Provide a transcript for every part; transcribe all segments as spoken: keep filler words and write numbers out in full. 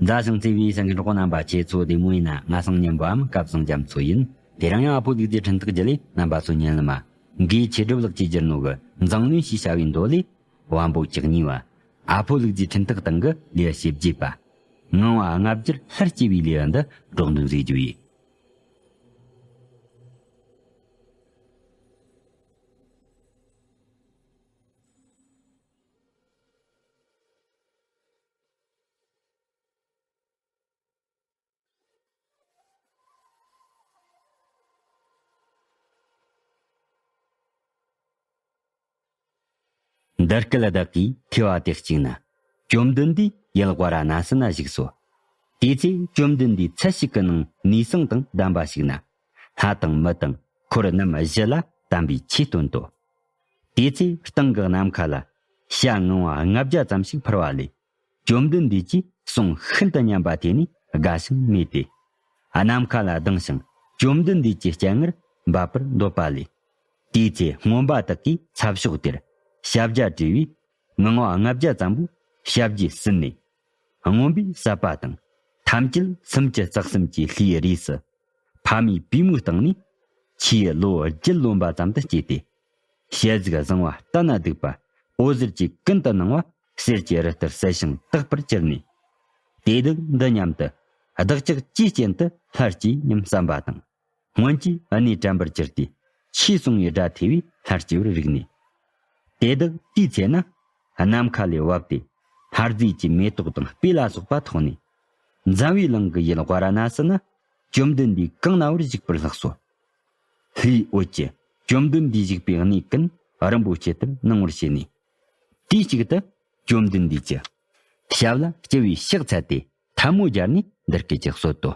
མཛའ་ཞིང་བརྩེ་བའི་གསན་མཁན་གྲོགས་པོ་རྣམ་པ། ཁྱེད་ཚོ་བདེ་མོ་ཡིན་ན། ང་སང་ཉན་པའམ་སྐལ་བཟང་རྒྱ་མཚོ་ཡིན། དེ་རིང་ཡང་ཨ་ཕོ་ལུག་རྫིའི་འཕྲིན་ཐག་བརྒྱུད་ལས་རྣམ་པ་ཚོ་ཉན་ལ་མ། འགའི་ཆེ་སྒྲུབ་ལགས་ཀྱིས་བསྒྱུར་ནོ་གི་མཛངས་བླུན་ཞེས་བྱ་བའི་མདོ་ལས། དབང་པོ་བཅུ་གཉིས་པ། ཨ་ཕོ་ལུག་རྫིའི་འཕྲིན་ཐག་སྟེང་གི་ལེའུ་བཅོ་བརྒྱད་པ། ངང་བ་ལྔ་བརྒྱར་ལྷར་སྐྱེ་བའི་ལེའུ་འདི་སྒྲོག་འདོན་མཛད་རྒྱུ་ཡིན། འདི་སྐད་བདག་གིས་ཐོས་པ་དེ་གཅིག་ན། བཅོམ་ལྡན་འདས་ཡུལ་ཝཱ་ར་ཎ་སི་ན་བཞུགས་སོ། དེ་ཚེ་བཅོམ་ལྡན་འདས་ཚལ་ཞིག་གི་ནང་ནུས་གསང་དང་ལྡན་པ་ཞིག་ན། ལྷ་དང་མི་དང་འཁོར་རྣམ་བཞི་ལ་དམ་པའི་ཆོས་སྟོན་ཏོ། དེ་ཚེ་སྟེང་གི་ནམ་མཁའ་ལ་བྱ་ངང་བ་ལྔ་བརྒྱ་ཙམ་ཞིག་འཕུར་བ་ལས། བཅོམ་ལྡན་འདས་ཀྱིས་གསུང་ཤིན་ཏུ་སྙན་པ་ཐོས་ནས་དགའ་ཞིང་མོས་ཏེ། ནམ་མཁའ་ལ་ལྡིང་ཞིང་བཅོམ་ལྡན་འདས་ཀྱི་སྤྱན་སྔར་འབབ་པར་འདོད་པ་ལས། དེའི་ཚེ་རྔོན་པ་དག་གིས་ཚབ་ཤོག་དེར་ཞབས་རྒྱ་བྲིས་པས། ངང་བ་ལྔ་བརྒྱ་ཙམ་པོ་ཞབས་རྗེས་ཟིན་ནས། རྔོན་པས་བསད་པ་དང་། ཐམས་ཅད་སུམ་ཅུ་རྩ་གསུམ་གྱི་ལྷའི་རིས་སུ། ཕ་མའི་པུས་མོའི་སྟེང་ནས་ཆུའི་ལོ་བརྒྱད་ལོན་པ་ཙམ་དུ་སྐྱེས་ཏེ། ཞལ་གཟུགས་བཟང་བ་ལྟ་ན་སྡུག་པ། འོད་ཟེར་གྱིས་ཀུན་ཏུ་སྣང་བ། གསེར་གྱི་རི་ལྟར་གསལ་ཞིང་དག་པར་གྱུར་ནས། དེ་དག་འདི་སྙམ་དུ། བདག་ཅག་ཅིའི་རྐྱེན་དུ་ལྷར་སྐྱེས་སྙམ་བསམ་པ་དང་། སྔོན་གྱི་གནས་དྲན་པར་གྱུར་ཏེ། ཆོས་གསུང་བའི་སྒྲ་ཐོས་པས་ལྷར་སྐྱེ་བར་རིག་ནས། དེ་དག་དེའི་ཚེ་ན་ནམ་མཁའ་ལས་བབས་ཏེ། ལྷ་རྫས་ཀྱི་མེ་ཏོག་དང་སྤོས་ལ་སོགས་པ་ཐོགས་ནས། འཛམ་བུའི་གླིང་གི་ཡུལ་ཝཱ་ར་ཎ་སི་ན་བཅོམ་ལྡན་འདས་གང་ན་བར་བཞུགས་པར་ལྷགས་སོ། ལྷའི་འོད་ཀྱིས་བཅོམ་ལྡན་འདས་བཞུགས་པའི་གནས་ཀུན་རིན་པོ་ཆེ་ལྟར་སྣང་བར་བྱས་ནས། དུས་གཅིག་ཏུ་བཅོམ་ལྡན་འདས་ཀྱི་ཞབས་ལ་སྐྱེ་བའི་ཕྱག་འཚལ་ཏེ་ཐལ་མོ་སྦྱར་ནས་འདི་སྐད་ཅེས་གསོལ་ཏོ།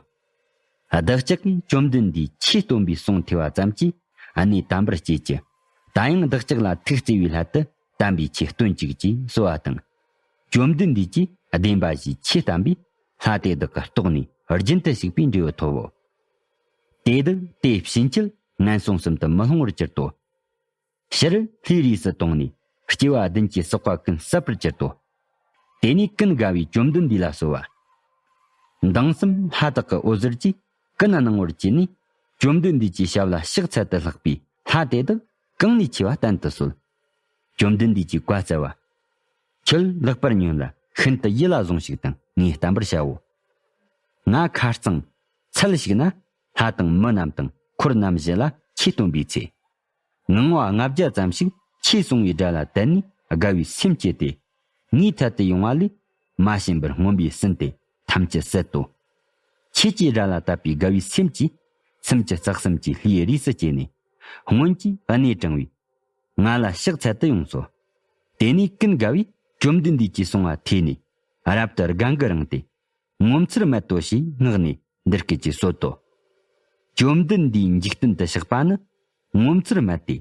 བདག་ཅག་གིས་བཅོམ་ལྡན་འདས་ཆོས་སྟོན་པའི་གསུང་ཐོས་པ་ཙམ་གྱིས་གནས་དམ་པར་སྐྱེས་ཀྱི། ད་ཡང་བདག་ཅག་ལ་ཐུགས་བརྩེ་བའི་སླད་དུ་དམ་པའི་ཆོས་སྟོན་ཅིག་ཅེས་གསོལ་བ་དང་། བཅོམ་ལྡན་འདས་ཀྱིས་བདེན་པ་བཞིའི་ཆོས་བསྟན་པས་ལྷ་དེ་དག་གི་ལྟོགས་ནས་རྒྱུན་དུ་ཞུགས་པའི་འབྲས་བུ་ཐོབ་བོ། དེ་དག་དེ་ཕྱིན་ཆད་ངན་སོང་གསུམ་དུ་མི་ལྷུང་བར་གྱུར་ཏོ། ཕྱིར་ལྷའི་རིས་སུ་དོང་ནས་སྐྱེ་བ་བདུན་གྱི་ཟོག་པ་ཀུན་བསད་པར་གྱུར་ཏོ། དེ་ནས་ཀུན་དགའ་བོས་བཅོམ་ལྡན་འདས་ལ་གསོལ་བ། མདང་གསུམ་ལྷ་དག་གི་འོད་ཟེར་གྱིས་ཀུན་སྣང་བར་བྱས་ནས། བཅོམ་ལྡན་འདས་ཀྱི་ཞབས་ལ་ཕྱག་འཚལ་དུ་ལྷགས་པའི་ལྷ་དེ་དག་གང་ནས་ཆེ་བ་བསྟན་དུ་གསོལ། བཅོམ་ལྡན་འདས་ཀྱིས་བཀའ་སྩལ་བ། ཁྱོད་ལེགས་པར་ཉོན་ལ་ཤིན་ཏུ་ཡིད་ལ་བཟུང་ཞིག་དང་ངས་བསྟན་པར་བྱའོ། ང་ཁ་རྩང་ཚལ་ཞིག་ན་ལྷ་དང་མི་རྣམས་དང་འཁོར་རྣམ་བཞི་ལ་ཆོས་སྟོན་པའི་ཚེ། ངང་བ་ལྔ་བརྒྱ་ཙམ་ཞིག་ཆོས་གསུང་བའི་སྒྲ་ལ་དད་ནས་དགའ་བའི་སེམས་སྐྱེས་ཏེ། ངའི་ཐད་དུ་ཡོང་བ་ལས་མ་ཞེན་པར་རྔོན་པས་ཟིན་ཏེ་ཐམས་ཅད་བསད་དོ། ཁྱེད་ཀྱི་སྒྲ་ལ་དད་པའི་དགའ་བའི་སེམས་ཀྱིས་སུམ་ཅུ་རྩ་གསུམ་གྱི་ལྷའི་རིས་སུ་སྐྱེས་ནས་སྔོན་གྱི་གནས་དྲངས་པས། ང་ལ་ཕྱག་འཚལ་དུ་ཡོང་སོ། དེ་ནས་ཀུན་དགའ་བོས་བཅོམ་ལྡན་འདས་ཀྱིས་གསུང་བ་ཐོས་ནས་རབ་ཏུ་དགའ་མགུ་རངས་ཏེ། ངོ་མཚར་རྨད་དོ་ཞེས་བསྔགས་ནས་འདི་སྐད་ཅེས་གསོལ་ཏོ། བཅོམ་ལྡན་འདས་འཇིག་རྟེན་དུ་གཤེགས་པ་ནི་ངོ་མཚར་རྨད་དེ།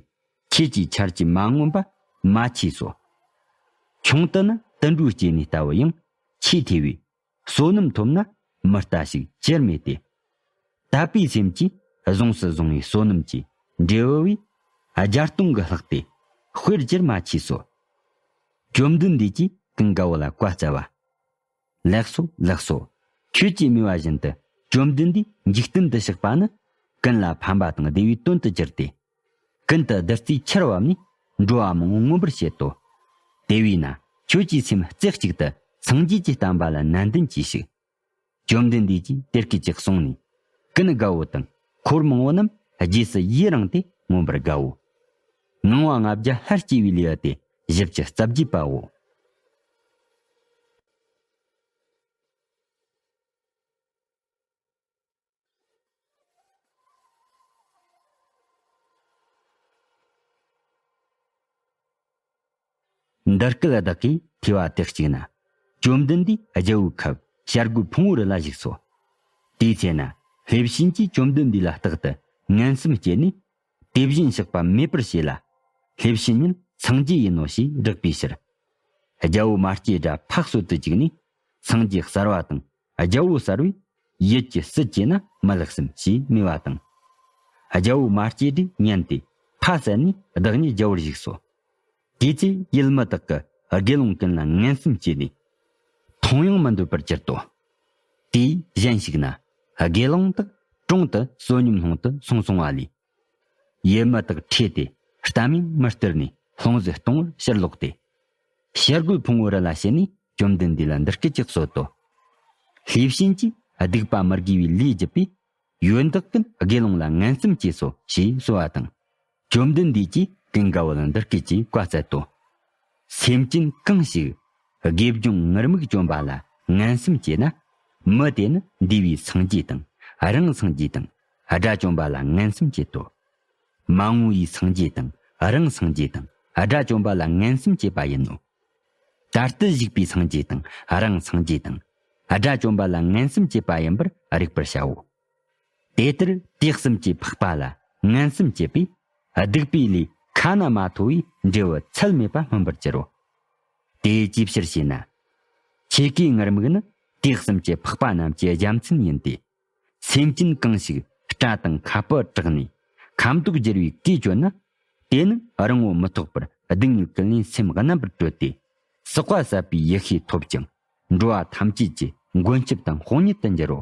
ཁྱེད་ཀྱི་ཆར་གྱིས་མ་ངོམས་པ་མ་མཆིས་སོ། ཁྱུང་དུ་ནི་དུད་འགྲོའི་སྐྱེ་གནས་ལྟ་བུ་ཡང་ཆེས་ཐོས་པས། བསོད་ནམས་ཐོབ་ན་མི་ལྟ་ཞིག་ཅིར་མེད་དེ། དད་པའི་སེམས་ཀྱིས་གཟུངས་སུ་བཟུང་བའི་བསོད་ནམས་ཀྱི་འབྲས་བུ་བས་བརྒྱ་སྟོང་གི་ལྷག་སྟེ་དཔེར་ཅིར་མ་མཆིས་སོ། བཅོམ་ལྡན་འདས་ཀྱིས་ཀུན་དགའ་བོ་ལ་བཀའ་སྩལ་བ། ལེགས་སོ་ལེགས་སོ། ཁྱོད་ཀྱིས་སྨྲས་པ་བཞིན་དུ་བཅོམ་ལྡན་འདས་འཇིག་རྟེན་དུ་གཤེགས་པ་ནི་ཀུན་ལ་ཕན་པ་དང་བདེ་བའི་དོན་དུ་གྱུར་ཏེ། ཀུན་ཏུ་བདུད་རྩིའི་ཆར་བབས་ནས་འགྲོ་བ་མང་པོ་ངོམས་པར་བྱེད་དོ། དེ་བས་ན་ཁྱོད་ཀྱི་སེམས་རྩེ་གཅིག་ཏུ་སངས་རྒྱས་ཀྱི་བསྟན་པ་ལ་ནན་ཏན་གྱིས་ཤིག། བཅོམ་ལྡན་འདས་ཀྱིས་དེ་སྐད་ཅེས་གསུངས་ནས། ཀུན་དགའ་བོ་དང་འཁོར་མང་བོ་རྣམས་རྗེས་སུ་ཡི་རངས་ཏེ་མངོན་པར་དགའ་བོ། ངང་བ་ལྔ་བརྒྱ་ལྷར་སྐྱེ་བའི་ལེའུ་སྟེ་བཞི་བཅུ་རྩ་བརྒྱད་པའོ། འདི་སྐད་བདག་གིས་ཐོས་པ་དེ་གཅིག་ན། བཅོམ་ལྡན་འདས་རྒྱལ་པོའི་ཁབ་བྱ་རྒོད་ཕུང་པོའི་རི་ལ་བཞུགས་སོ། དེའི་ཚེ་ན་ལྷས་བྱིན་གྱིས་བཅོམ་ལྡན་འདས་ལ་རྟག་ཏུ་ངན་སེམས་སྐྱེས་ནས། དེ་བཞིན་གཤེགས་པ་མེད་པར་བྱས་ལ། ལྷས་བྱིན་ཉིད་སངས་རྒྱས་ཡིན་ནོ་ཞེས་བསྒྲགས་པའི་ཕྱིར། རྒྱལ་པོ་མ་སྐྱེས་དགྲ་ཕ་གསོད་དུ་བཅུག་ནས། སངས་རྒྱས་གསར་བ་དང་རྒྱལ་པོ་གསར་བས་ཡིད་ཀྱི་སྲིད་བཅད་ན་མི་ལེགས་སམ་ཞེས་སྨྲས་པ་དང་། རྒྱལ་པོ་མ་སྐྱེས་དགྲས་ཉན་ཏེ་ཕ་བསད་ནས་བདག་ཉིད་རྒྱལ་པོར་བཞུགས་སོ། དེ་ཚེ་ཡུལ་མི་དག་གིས་དགེ་སློང་ཀུན་ལ་ངན་སེམས་སྐྱེས་ནས། མཐོང་ཡང་མི་འདོད་པར་གྱུར་ཏོ། དེས་གཞན་ཞིག་ན། དགེ་སློང་དག་དྲུང་དུ་བསོད་སྙོམས་སློང་དུ་སོང་སོང་བ་ལས། ཡུལ་མི་དག་ཁྲོས་ཏེ་གཏམ་ཡང་མི་སྟེར་ནས་ལྷུང་བཟེད་གཏོང་བར་ཕྱིར་ལོག་སྟེ། བྱ་རྒོད་ཕུང་བོ་རི་ལ་ཕྱིན་ནས་བཅོམ་ལྡན་འདས་ལ་འདི་སྐད་ཅེས་གསོལ་ཏོ། ལྷས་བྱིན་གྱིས་སྡིག་པ་མི་དགེ་བའི་ལས་བགྱིས་པས། ཡོན་བདག་ཀུན་དགེ་སློང་ལ་ངན་སེམས་སྐྱེས་སོ་ཞེས་གསོལ་བ་དང་། བཅོམ་ལྡན་འདས་ཀྱིས་ཀུན་དགའ་བོ་ལ་འདི་སྐད་ཅེས་བཀའ་སྩལ་ཏོ། སེམས་ཅན་གང་ཞིག་དགེ་སྦྱོང་ངུར་སྨྲིག་བཅོམ་པ་ལ་ངན་སེམས་སྐྱེས་ན། མི་དེ་ནི་འདས་པའི་སངས་རྒྱས་དང་རང་སངས་རྒྱས་དང་དགྲ་བཅོམ་པ་ལ་ངན་སེམས་སྐྱེད་དོ། མ་འོངས་པའི་སངས་རྒྱས་དང་རང་སངས་རྒྱས་དང་དགྲ་བཅོམ་པ་ལ་ངན་སེམས་སྐྱེས་པ་ཡིན་ནོ། ད་ལྟ་བཞུགས་པའི་སངས་རྒྱས་དང་རང་སངས་རྒྱས་དང་དགྲ་བཅོམ་པ་ལ་ངན་སེམས་སྐྱེས་པ་ཡིན་པར་རིག་པར་བྱའོ། དེ་ལྟར་དུས་གསུམ་གྱི་འཕགས་པ་ལ་ངན་སེམས་བསྐྱེད་པས། སྡིག་པའི་ལས་ཁ་ན་མ་ཐོ་བའི་འབྲས་བུ་ཚད་མེད་པ་སྨིན་པར་འགྱུར་རོ། དེ་ཅིའི་ཕྱིར་ཞེ་ན། ཆོས་གོས་ངུར་སྨྲིག་ནི་དུས་གསུམ་གྱི་འཕགས་པ་རྣམས་ཀྱི་རྒྱལ་མཚན་ཡིན་ཏེ། སེམས་ཅན་གང་ཞིག་སྐྲ་དང་ཁ་སྤུ་བྲེགས་ནས་ཁ་མདོག་བསྒྱུར་བའི་གོས་གྱོན་ན། དེ་ནི་རིང་པོ་མི་ཐོགས་པར་སྡུག་བསྔལ་ཀུན་ལས་སེམས་རྣམ་པར་གྲོལ་ཏེ། ཟག་པ་ཟད་པའི་ཡེ་ཤེས་ཐོབ་ཅིང་། འགྲོ་བ་ཐམས་ཅད་ཀྱི་མགོན་སྐྱབས་དང་དཔུང་ཉིད་དུ་འགྱུར་རོ།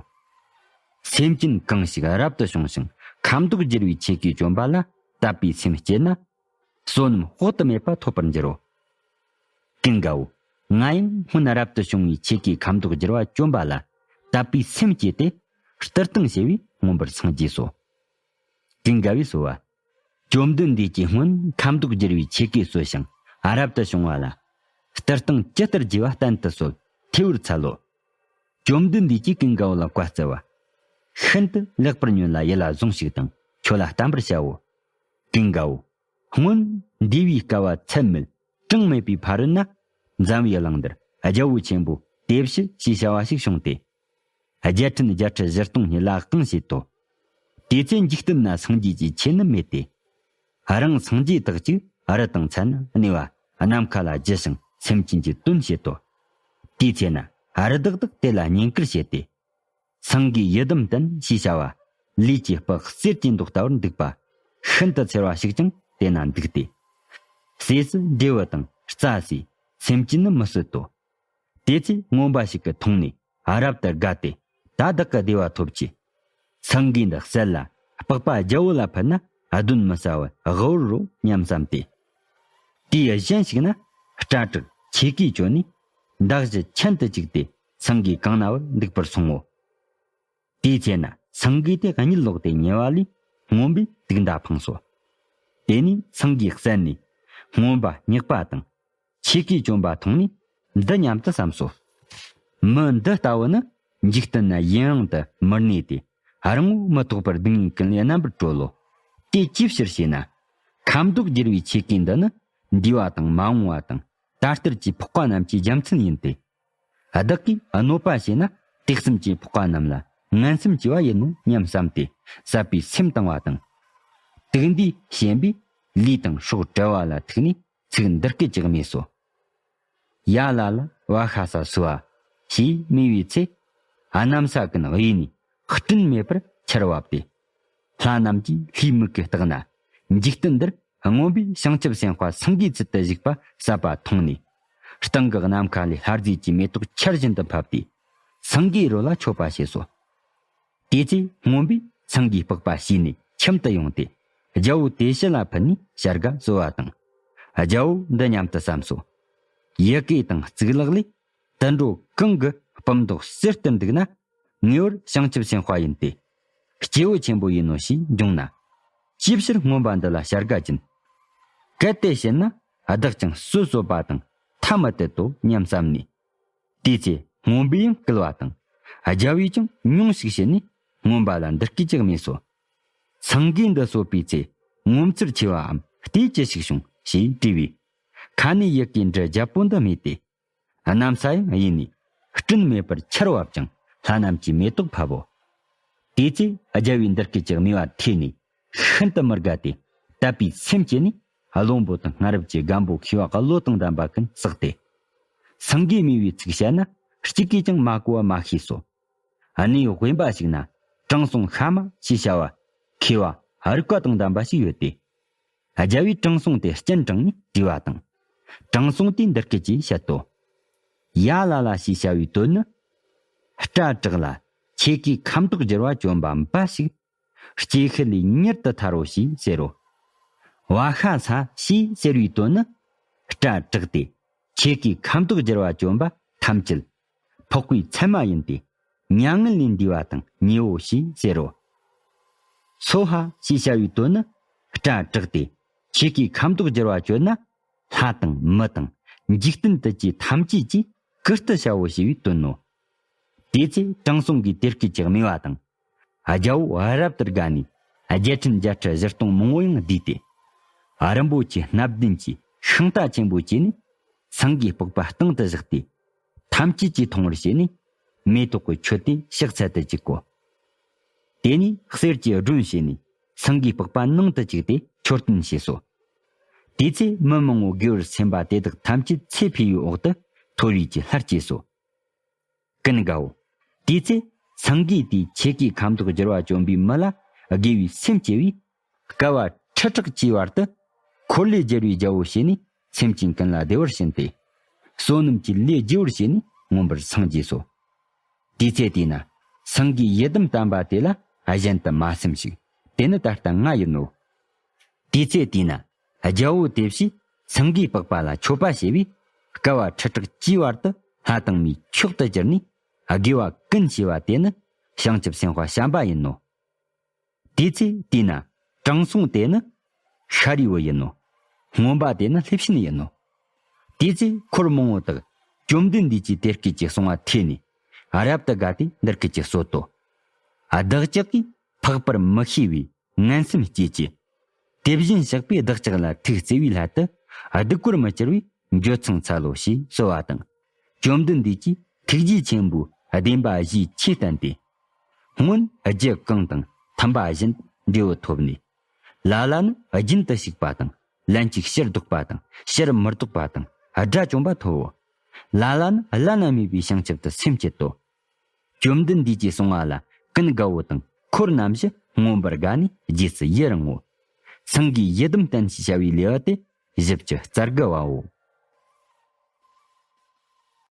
སེམས་ཅན་གང་ཞིག་རབ་ཏུ་བྱུང་ཞིང་ཁ་མདོག་བསྒྱུར་བའི་ཆོས་གོས་གྱོན་པ་ལ་དད་པའི་སེམས་བསྐྱེད་ན། བསོད་ནམས་དཔག་ཏུ་མེད་པ་ཐོབ་པར་འགྱུར་རོ། ཀུན་དགའ་བོ། ང་ཡང་སྔོན་རབ་ཏུ་བྱུང་བའི་ཆོས་གོས་ཁ་མདོག་བསྒྱུར་བ་གྱོན་པ་ལ་དད་པའི་སེམས་བསྐྱེད་དེ། སྟིར་ལྟང་བྱས་པས་མངོན་པར་སངས་རྒྱས་སོ། ཀུན་དགའ་བོས་གསོལ་བ། བཅོམ་ལྡན་འདས་ཀྱིས་སྔོན་ཁ་མདོག་བསྒྱུར་བའི་ཆོས་གོས་གསོལ་ཞིང་རབ་ཏུ་བྱུང་བ་ལ། སྟིར་ལྟང་ཇི་ལྟར་བགྱིས་པ་བསྟན་དུ་གསོལ། ཐོས་པར་འཚལ་ལོ། བཅོམ་ལྡན་འདས་ཀྱིས་ཀུན་དགའ་བོ་ལ་བཀའ་སྩལ་བ། ཤིན་ཏུ་ལེགས་པར་ཉོན་ལ་ཡིད་ལ་ཟུངས་ཤིག་དང་ཁྱོད་ལ་བསྟན་པར་བྱའོ། ཀུན་དགའ་བོ། སྔོན་འདས་པའི་བསྐལ་པ་ཚད་མེད་གྲངས་མེད་པའི་ཕ་རོལ་ན། འཛམ་བུའི་གླིང་འདིར་རྒྱལ་པོ་ཆེན་པོ་དེ་བཞི་ཞེས་བྱ་བ་ཞིག་བྱུང་སྟེ། རྒྱལ་ཕྲན་བརྒྱད་ཁྲི་བཞི་སྟོང་སྙེད་ལ་གང་བྱེད་དོ། དེ་ཚེ་འཇིག་རྟེན་ན་སངས་རྒྱས་ཀྱི་ཆོས་ནི་མེད་དེ། རང་སངས་རྒྱས་དག་ཅིག་རི་དང་ཚ་ན་གནས་པ་ནམ་མཁའ་ལ་རྒྱུ་ཞིང་སེམས་ཅན་གྱི་དོན་བྱེད་དོ། དེའི་ཚེ་ན་རི་དྭགས་དག་དེ་ལ་བསྙེན་བཀུར་བྱེད་དེ། སེང་གེའི་ཡི་དམ་བསྟན་ཞེས་བྱ་བ། ལུས་ཀྱི་སྤགས་གསེར་གྱི་མདོག་ལྟ་བུར་འདུག་པ། ཤིན་ཏུ་འཚེར་བ་ཞིག་ཀྱང་དེ་ན་འདུག་སྟེ། ཟས་སུ་འབྲས་བུ་དང་རྩྭ་ཟོས། སེམས་ཅན་ནི་མི་གསོད་དོ། དེ་ཚེ་རྔོན་པ་ཞིག་གིས་མཐོང་ནས་རབ་ཏུ་དགའ་སྟེ། ད་བདག་གི་བདེ་བ་ཐོབ་ཀྱིས། སེང་གེ་འདི་བསད་ལ་སྤགས་པ་རྒྱལ་པོ་ལ་ཕུལ་ན་གདོན་མི་ཟ་བར་དབུལ་བོར་རོ་སྙམ་བསམས་ཏེ། དེའི་གཞན་ཞིག་ན་སྐྲ་གྲགས་ཆས་གོས་གྱོན་ནས་མདའ་གཞུ་མཆན་དུ་བཅུག་སྟེ་སེང་གེ་གང་ན་བར་འདུག་པར་སོང་ངོ་། དེའི་ཚེ་ན་སེང་གེ་དེ་གཉིད་ལོག་སྟེ་ཉལ་བ་ལས་རྔོན་པས་དུག་མདའ་འཕངས་སོ། དེ་ནས་སེང་གེ་བསད་ནས་རྔོན་པ་སྙེག་པ་དང་ཆས་གོས་གྱོན་པ་མཐོང་ནས་འདི་སྙམ་དུ་བསམས་སོ། མི་འདི་ལྟ་བུ་ནི་འཇིག་རྟེན་ན་ཡུན་རིང་དུ་མི་གནས་ཏེ་རིང་པོ་མི་ཐོགས་པར་སྡུག་བསྔལ་ཀུན་ལས་རྣམ་པར་གྲོལ་ལོ། དེ་ཅིའི་ཕྱིར་ཞེ་ན། ཁ་མདོག་བསྒྱུར་བའི་ཆས་གོས་འདི་ནི་འདས་པ་དང་མ་འོངས་པ་དང་ད་ལྟར་གྱི་འཕགས་པ་རྣམས་ཀྱི་རྒྱལ་མཚན་ཡིན་ཏེ། བདག་གིས་གནོད་པ་བྱས་ན་དུག་གསུམ་གྱི་འཕགས་པ་རྣམས་ལ་ངན་སེམས་སྐྱེ་བ་ཡིན་ནོ་སྙམ་བསམས་ཏེ་ཟབ་པའི་སེམས་བཏང་བ་དང་། དུག་མདས་ཞེན་པས་ལུས་དང་སྲོག་བྲལ་བ་ལ་ཐུག་ནས་ཚིག་འདི་སྐད་ཅེས་སྨྲས་སོ། ཡ་ལ་ལ་བ་ཤ་ས་སུ་བ་ཞེས་སྨྲས་པའི་ཚེ། གནམ་ས་ཀུན་གཡོས་ནས་སྤྲིན་མེད་པར་ཆར་བབས་ཏེ། ལྷ་རྣམས་ཀྱིས་ལྷའི་མིག་གིས་བལྟས་ན་འཇིག་རྟེན་འདིར་རྔོན་པས་བྱང་ཆུབ་སེམས་དཔའ་སེང་གེའི་ཚུལ་དུ་བཞུགས་པ་ཟབ་པ་མཐོང་ནས། སྟེང་གི་ནམ་མཁའ་ལས་ལྷ་རྫས་ཀྱི་མེ་ཏོག་ཆར་བཞིན་དུ་ཕབ་སྟེ། སེང་གེའི་རོ་ལ་མཆོད་པ་བྱས་སོ། དེ་ཚེ་རྔོན་པས་སེང་གེའི་པགས་པ་བྱས་ནས་ཁྱིམ་དུ་ཡོང་སྟེ། རྒྱལ་པོ་དེ་བཞི་ལ་ཕུལ་ནས་བྱ་དགའ་གསོལ་བ་དང་། རྒྱལ་པོ་འདི་སྙམ་དུ་བསམས་སོ། ཡི་གེ་དང་གཙུག་ལག་ལས་དུད་འགྲོ་གང་གི་སྤུ་མདོག་གསེར་ལྟར་འདུག་ན། ངེས་པར་བྱང་ཆུབ་སེམས་དཔའ་ཡིན་ཏེ། སྐྱེས་བུ་ཆེན་པོ་ཡིན་ནོ་ཞེས་འབྱུང་ན། ཅིའི་ཕྱིར་རྔོན་པ་འདི་ལ་བྱ་དགའ་སྦྱིན། གལ་ཏེ་བྱིན་ན་བདག་ཀྱང་གསོད་གསོད་པ་དང་ཐ་མི་དད་དོ་སྙམ་བསམས་ནས། དེའི་ཚེ་རྔོན་པས་ཡང་བསྐུལ་བ་དང་། རྒྱལ་པོས་ཀྱང་མྱོང་ཞིག་བྱས་ནས་རྔོན་པ་ལ་འདི་སྐད་ཅེས་སྨྲས་སོ། སེང་གེ་འདི་གསོད་པའི་ཚེ་ངོ་མཚར་ཆེ་བའམ་ལྟས་ཅི་ཞིག་བྱུང་ཞེས་དྲིས་པས། ཁ་ནས་ཡི་གེའི་འབྲུ་བརྒྱད་པོ་འདི་སྨྲས་ཏེ། གནམ་ས་ཡང་གཡོས་ནས་སྤྲིན་མེད་པར་ཆར་བབ་ཅིང་ལྷ་རྣམས་ཀྱིས་མེ་ཏོག་ཕབ་བོ། དེའི་ཚེ་རྒྱལ་པོས་འདི་སྐད་ཅེས་སྨྲས་པ་ཐོས་ནས་ཤིན་ཏུ་མི་དགའ་སྟེ་དད་པའི་སེམས་བསྐྱེད་ནས་བློན་པོ་དང་སྔ་རབས་ཀྱི་རྒན་པོ་མཁས་པ་བློ་དང་ལྡན་པ་ཀུན་བསགས་ཏེ། སེང་གེས་སྨྲས་པའི་ཚིག་བཤད་ན་གཅིག་གིས་ཀྱང་མ་གོ་བ་མ་ཤེས་སོ། གནས་དབེན་པ་ཞིག་ན་དྲང་སྲོང་ཤ་མ་ཞེས་བྱ་བ་མཁས་པ་རིག་པ་དང་ལྡན་པ་ཞིག་ཡོད་དེ། རྒྱལ་པོས་དྲང་སྲོང་དེ་སྤྱན་དྲངས་ནས་དྲིས་པ་དང་། དྲང་སྲོང་དེས་འདི་སྐད་ཅེས་བཤད་དོ། ཡ་ལ་ལ་ཞེས་བྱ་བའི་དོན་ནི། སྐྲ་བྲེགས་ལ་ ཁྱེད་ཀྱིས་ཁ་མདོག་བསྒྱུར་བ་གྱོན་པ་འབའ་ཞིག་སྐྱེ་ཤི་ལས་མྱུར་དུ་ཐར་རོ་ཞེས་ཟེར་རོ། བ་ཤ་ས་ཞེས་ཟེར་བའི་དོན་ནི། སྐྲ་བྲེགས་ཏེ་ཁྱེད་ཀྱིས་ཁ་མདོག་བསྒྱུར་བ་གྱོན་པ་ཐམས་ཅད་འཕགས་པའི་མཚན་མ་ཡིན་ཏེ། མྱ་ངན་ལས་འདས་པ་དང་ཉེ་བོ་ཞེས་ཟེར་རོ། སོ་ཧ་ཞེས་བྱ་བའི་དོན་ནི། སྐྲ་བྲེགས་ཏེ་ཁྱེད་ཀྱིས་ཁ་མདོག་བསྒྱུར་བ་གྱོན་ན། ལྷ་དང་མི་དང་འཇིག་རྟེན་དུ་ཅི་ཐམས་ཅད་ཀྱིས་བཀུར་སྟི་བྱའོ་ཞེས་པའི་དོན་ནོ། དེ་ཚེ་དྲང་སྲོང་གིས་དེ་སྐད་ཅེས་སྨྲས་པ་དང་། རྒྱལ་པོ་རབ་ཏུ་དགའ་ནས་རྒྱལ་ཕྲན་བརྒྱད་ཁྲི་བཞི་སྟོང་མང་པོ་ཡང་བསྡུས་ཏེ། རིན་པོ་ཆེ་སྣ་བདུན་གྱི་ཤིང་རྟ་ཆེན་པོ་བཅས་ནས་སེང་གེའི་པགས་པ་སྟེང་དུ་བཞག་སྟེ། ཐམས་ཅད་ཀྱིས་མཐོང་བར་བྱས་ནས་མེ་ཏོག་གི་ཁྱུ་དེ་ཕྱག་འཚལ་དུ་བཅུག་གོ། དེ་ནས་གསེར་གྱི་སྒྲོན་བྱས་ནས་སེང་གེའི་པགས་པ་ནང་དུ་བཅུག་སྟེ་མཆོད་རྟེན་བྱས་སོ། དེ་ཚེ་མི་མང་པོ་དགེ་བར་སེམས་པ་དེ་དག་ཐམས་ཅད་ཚེ་འཕོས་པའི་འོག་ཏུ་མཐོ་རིས་ཀྱི་ལྷར་སྐྱེས་སོ། ཀུན་དགའ་བོ། དེ་ཚེ་སེང་གེ་དེས་ཁྱེད་ཀྱིས་ཁ་མདོག་བསྒྱུར་བ་གྱོན་པའི་མི་ལ་དགེ་བའི་སེམས་བསྐྱེད་པས། བསྐལ་པ་ཁྲི་ཕྲག་བཅུའི་བར་དུ་འཁོར་ལོས་སྒྱུར་བའི་རྒྱལ་པོ་བྱས་ནས་སེམས་ཅན་ཀུན་ལ་བདེ་བར་བྱིན་ཏེ། བསོད་ནམས་ཀྱི་ལས་རྒྱས་པར་བྱས་ནས་མངོན་པར་སངས་རྒྱས་སོ། དེ་ཚེ་དེས་ན་སེང་གེའི་ཡི་དམ་བསྟན་པ་དེ་ལ་གཞན་དུ་མ་སེམས་ཤིག། དེ་ནི་ད་ལྟ་ང་ཡིན་ནོ། དེ་ཚེ་དེས་ན་རྒྱལ་པོ་དེ་བཞིས་སེང་གེའི་པགས་པ་ལ་མཆོད་པ་བྱས་པས། བསྐལ་པ་ཁྲི་ཕྲག་བཅུའི་བར་དུ་ལྷ་དང་མིའི་མཆོག་ཏུ་གྱུར་ནས། དགེ་བ་ཀུན་བྱས་པ་དེ་ནི་བྱང་ཆུབ་སེམས་དཔའ་བྱམས་པ་ཡིན་ནོ། དེ་ཚེ་དེས་ན་དྲང་སྲོང་དེ་ནི་ཤཱ་རིའི་བུ་ཡིན་ནོ། སྔོན་པ་དེ་ནི་ལྷས་བྱིན་ཡིན་ནོ། དེ་ཚེ་འཁོར་མང་པོ་དག་བཅོམ་ལྡན་འདས་ཀྱིས་དེ་སྐད་ཅེས་གསུང་བ་ཐོས་ནས་རབ་ཏུ་དགའ་སྟེ་འདི་སྐད་ཅེས་གསོལ་ཏོ། བདག་ཅག་གིས་འཕགས་པར་མི་ཤེས་པའི་ངན་སེམས་བསྐྱེད་ཀྱི། དེ་བཞིན་གཤེགས་པས་བདག་ཅག་ལ་ཐུགས་བརྩེ་བའི་སླད་དུ་སྡིག་པར་མི་བྱར་བའི་འགྱོད་ཚངས་འཚལ་ལོ་ཞེས་གསོལ་བ་དང་། བཅོམ་ལྡན་འདས་ཀྱིས་ཐུགས་རྗེ་ཆེན་པོའི་བདེན་པ་བཞིའི་ཆོས་བསྟན་ཏེ། སྔོན་རྒྱུ་གང་དང་མཐུན་པ་བཞིན་འབྲས་བུ་ཐོབ་ནས། ལ་ལ་ནི་རྒྱུན་དུ་ཞུགས་པ་དང་། ལན་ཅིག་ཕྱིར་ལྡོག་པ་དང་། ཕྱིར་མི་ལྡོག་པ་དང་། དགྲ་བཅོམ་པ་ཐོབ་བོ། ལ་ལ་ནི་བླ་ན་མེད་པའི་བྱང་ཆུབ་ཏུ་སེམས་བསྐྱེད་དོ། བཅོམ་ལྡན་འདས་ཀྱིས་གསུང་བ་ལ་ཀུན་དགའ་བོ་དང་འཁོར་རྣམས་ཀྱིས་མངོན་པར་དགའ་ནས་རྗེས་སུ་ཡི་རང་ངོ་། སེང་གེའི་ཡི་དམ་བསྟན་ཞེས་བྱ་བའི་ལེའུ་སྟེ་བཞི་བཅུ་རྩ་དགུ་བའོ།